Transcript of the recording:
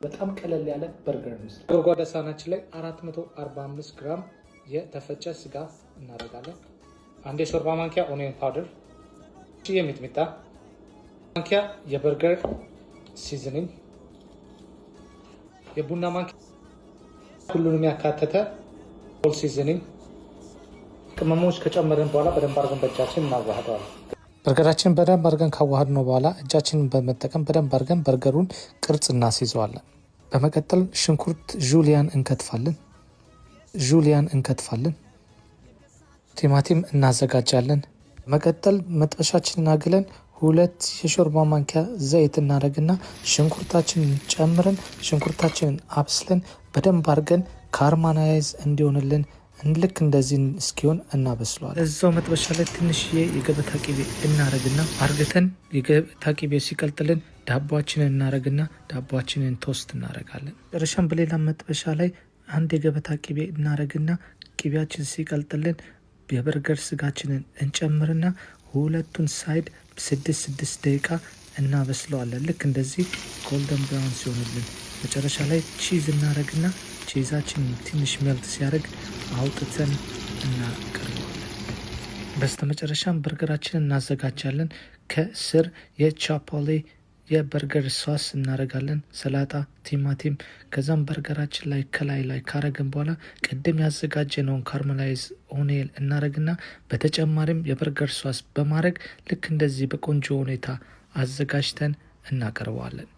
በጣም ቀለል ያለ በርገር ነው። ጎድጓዳ ሳህናችን ላይ 445 ግራም የተፈጨ ስጋ እናደርጋለን። አንድ የሾርባ ማንኪያ onion powder፣ የሚጥሚጣ ማንኪያ የ burger seasoning፣ የቡና ማንኪያ ሁሉንም ያካተተ all seasoning። ቅመሞች ከጨመርን በኋላ በደንብ አድርገን በእጃችን እናዋህደዋለን። በርገራችንን በደንብ አድርገን ካዋሃድነው በኋላ እጃችንን በመጠቀም በደንብ አድርገን በርገሩን ቅርጽ እናስይዘዋለን። በመቀጠል ሽንኩርት julienne እንከትፋለን። Julienne እንከትፋለን። ቲማቲም እናዘጋጃለን። በመቀጠል መጥበሻችንን አግለን 2 የሾርባ ማንኪያ ዘይት እናደርግና ሽንኩርታችንን ጨምረን ሽንኩርታችንን አብስለን በደንብ አድርገን caramelize እንዲሆንልን ልክ እንደዚህ እስኪሆን እናበስለዋለን። እዛው መጥበሻ ላይ ትንሽዬ የገበታ ቅቤ እናረግና አርግተን የገበታ ቅቤ ሲቀልጥልን ዳቧችንን እናረግና ዳቧችንን toast እናረጋለን። መጨረሻም በሌላ መጥበሻ ላይ አንድ የገበታ ቅቤ እናረግና ቅቤያችን ሲቀልጥልን የበርገር ስጋችንን እንጨምርና ሁለቱን side 6 6 ደቂቃ እናበስለዋለን። ልክ እንደዚህ golden brown ሲሆንልን መጨረሻ ላይ cheese እናረግና cheese ኣችን ትንሽ melt ሲያደርግ አውጥተን እናቀርበዋለን። በስተመጨረሻም በርገራችንን እናዘጋጃለን። ከስር የ chipotle የ burger sauce እናደርጋለን። ሰላጣ፣ ቲማቲም። ከዛም በርገራችን ላይ ከላይ ላይ ካረግን በኋላ ቅድም ያዘጋጀነውን caramelize onion እናረግና በተጨማሪም የ burger sauce በማድረግ ልክ እንደዚህ በቆንጆ ሁኔታ አዘጋጅተን እናቀርበዋለን።